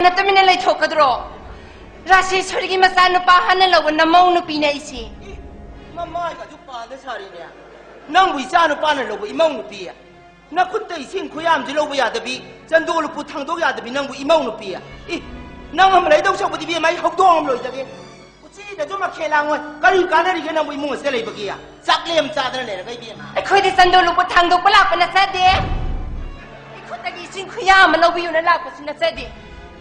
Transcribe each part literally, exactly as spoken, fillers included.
ꯅ ꯇꯨꯃꯤꯟꯅ ꯂꯩꯊꯣꯛꯀꯗ꯭ꯔꯣ? ꯔꯥꯖꯦꯁꯣꯔꯤꯒꯤ ꯃꯆꯥꯅꯨꯄꯥ ꯍꯥꯟꯅ ꯂꯧꯕ ꯅꯃꯧ ꯅꯨꯄꯤꯅꯦ ꯑꯩꯁꯦ꯫ ꯃꯃꯥꯏꯒꯁꯨ ꯄꯥꯟꯗ ꯁꯥꯔꯤꯅꯦ꯫ ꯅꯪꯕꯨ ꯏꯆꯥ ꯅꯨꯄꯥꯅ ꯂꯧꯕ ꯏꯃꯧ ꯅꯨꯄꯤ꯫ ꯅꯈꯨꯠꯇ ꯏꯁꯤꯡ ꯈꯨꯌꯥꯝꯁꯤ ꯂꯧꯕ ꯌꯥꯗꯕꯤ, ꯆꯟꯗꯣꯜ ꯂꯨꯄꯨ ꯊꯥꯡꯗꯣꯛ ꯌꯥꯗꯕꯤ ꯅꯪꯕꯨ ꯏꯃꯧ ꯅꯨꯄꯤ꯫ ꯏ, ꯅꯪ ꯑꯃ ꯂꯩꯗꯧ ꯁꯔꯨꯛꯄꯨꯗꯤ ꯏꯕꯦꯝꯃ ꯑꯩ ꯍꯧꯗꯣꯡ ꯑꯃ ꯂꯣꯏꯖꯒꯦ꯫ ꯎꯆꯤꯗꯁꯨ ꯃꯈꯦꯜ ꯂꯥꯡꯉꯣꯏ꯫ ꯀꯔꯤ ꯀꯥꯟꯅꯔꯤꯒꯦ ꯅꯪꯕꯨ ꯏꯃꯨꯡ ꯑꯁꯤꯗ ꯂꯩꯕꯒꯤ? ꯆꯥꯛꯂꯦꯝ ꯆꯥꯗꯅ ꯂꯩꯔꯒ ꯏꯕꯦꯝꯃ꯫ ꯑꯩꯈꯣꯏꯗꯤ ꯆꯟꯗꯣꯜ ꯂꯨꯄꯨ ꯊꯥꯡꯗꯣꯛꯄ ꯂꯥꯛꯄ ꯅꯠꯆꯗꯦ꯫ ꯑꯩꯈꯣꯏꯗꯒꯤ ꯏꯁꯤꯡ ꯈꯨꯌꯥ ꯑꯃ ꯂꯧꯕꯤꯌꯨꯅ ꯂꯥꯛꯄꯁꯨ ꯅꯠꯆꯗꯦ꯫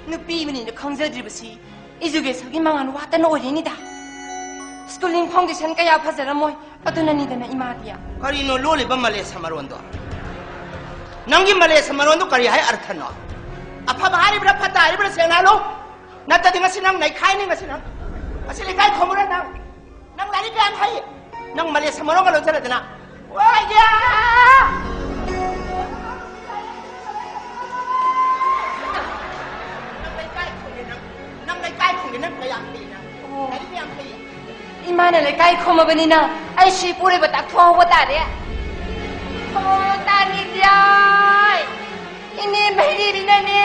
ꯅꯨꯄꯤ ꯑꯃꯅꯤꯅ ꯈꯪꯖꯗ꯭ꯔꯤꯕꯁꯤ ꯏꯖꯨꯀꯦꯁꯟꯒꯤ ꯃꯉꯥꯜ ꯋꯥꯠꯇꯅ ꯑꯣꯏꯔꯤꯅꯤꯗ꯫ ꯁ꯭ꯀꯨꯂꯤꯡ ꯐꯥꯎꯟꯗꯦꯁꯟ ꯀꯌꯥ ꯐꯖꯔꯝꯃꯣꯏ꯫ ꯑꯗꯨꯅꯅꯤꯗꯅ ꯏꯃꯥꯗꯤ꯫ ꯀꯔꯤꯅꯣ ꯂꯣꯜꯂꯤꯕ ꯃꯂꯦꯁ ꯃꯔꯣꯟꯗꯣ? ꯅꯪꯒꯤ ꯃꯂꯦꯁ ꯃꯔꯣꯟꯗꯣ ꯀꯔꯤ ꯍꯥꯏ ꯑꯔꯊꯅꯣ? ꯑꯐꯕ ꯍꯥꯏꯔꯤꯕ꯭ꯔꯥ ꯐꯠꯇ ꯍꯥꯏꯔꯤꯕ꯭ꯔꯥ ꯁꯦꯡꯅ ꯍꯥꯏꯂꯣ꯫ ꯅꯠꯇꯗꯤ ꯉꯁꯤ ꯅꯪ ꯅꯩꯈꯥꯏꯅꯤ ꯉꯁꯤ ꯅꯪ꯫ ꯉꯁꯤ ꯂꯩꯀꯥꯏ ꯈꯣꯝꯃꯨꯔ ꯅꯪ꯫ ꯅꯪ ꯂꯥꯏꯔꯤꯛ ꯀꯌꯥꯝ ꯍꯩ? ꯅꯪ ꯃꯂꯦꯁ ꯃꯔꯣꯟꯒ ꯂꯣꯟꯁꯤꯜꯂꯗꯅ꯫ ꯋꯥꯏꯌꯥ! ꯅꯪ ꯂꯩꯀꯥꯏ ꯈꯣꯝꯃꯦ ꯅꯪ꯫ ꯅꯪ ꯂꯩꯀꯥꯏ ꯈꯣꯝꯃꯦ ꯅꯪ ꯀꯌꯥꯝ ꯍꯩ ꯅꯪ? ꯑꯣ꯫ ꯂꯥꯏꯔꯤꯛ ꯀꯌꯥꯝ ꯍꯩ? ꯏꯃꯥꯅ ꯂꯩꯀꯥꯏ ꯈꯣꯝꯃꯕꯅꯤꯅ ꯑꯩꯁꯨ ꯏꯄꯨꯔꯣꯏꯕ ꯇꯥꯛꯊꯣꯛꯍꯧꯕ ꯇꯥꯔꯦ꯫ ꯑꯣ, ꯇꯥꯅꯤꯡꯗꯦ꯫ ꯏꯅꯦ ꯃꯩꯔꯤꯕꯤꯅꯅꯦ,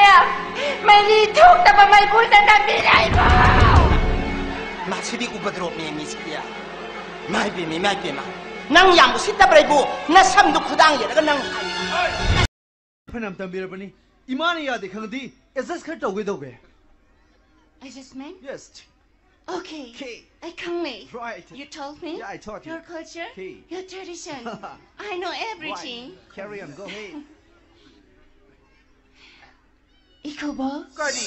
ꯃꯩꯔꯤ ꯊꯣꯛꯇꯕ ꯃꯩꯕꯨ ꯆꯅꯕꯤꯔꯦ ꯑꯩꯕꯨ꯫ ꯃꯁꯤꯗꯤ ꯎꯄꯗ꯭ꯔꯣꯞꯅꯦ ꯃꯤꯁꯤꯗꯤ꯫ ꯏꯃꯥꯏ ꯄꯦꯝꯃ, ꯏꯃꯥꯏ ꯄꯦꯝꯃ꯫ ꯅꯪ ꯌꯥꯝ ꯎꯁꯤꯠꯇꯕ꯭ꯔꯥ ꯏꯕꯨ? ꯅꯁꯝꯗꯨ ꯈꯨꯗꯥꯡ ꯌꯦꯠꯂꯒ ꯅꯪ꯫ ꯐꯅꯌꯥꯝ ꯇꯝꯕꯤꯔꯕꯅꯤ꯫ ꯏꯃꯥꯅ ꯌꯥꯗꯦ ꯈꯪꯉꯗꯤ ꯑꯦꯗꯖꯁ ꯈꯔ ꯇꯧꯒꯦ ꯇꯧꯒꯦ꯫ Adjustment? Yes. Okay. Okay. ꯑꯩ ꯈꯪꯂꯦ꯫ Right. You told me. Yeah, I told you. Your culture, okay, your tradition. I know everything. Right. Carry on, go ahead. ꯏꯀꯨꯕꯣꯛ꯫ ꯀꯔꯤ?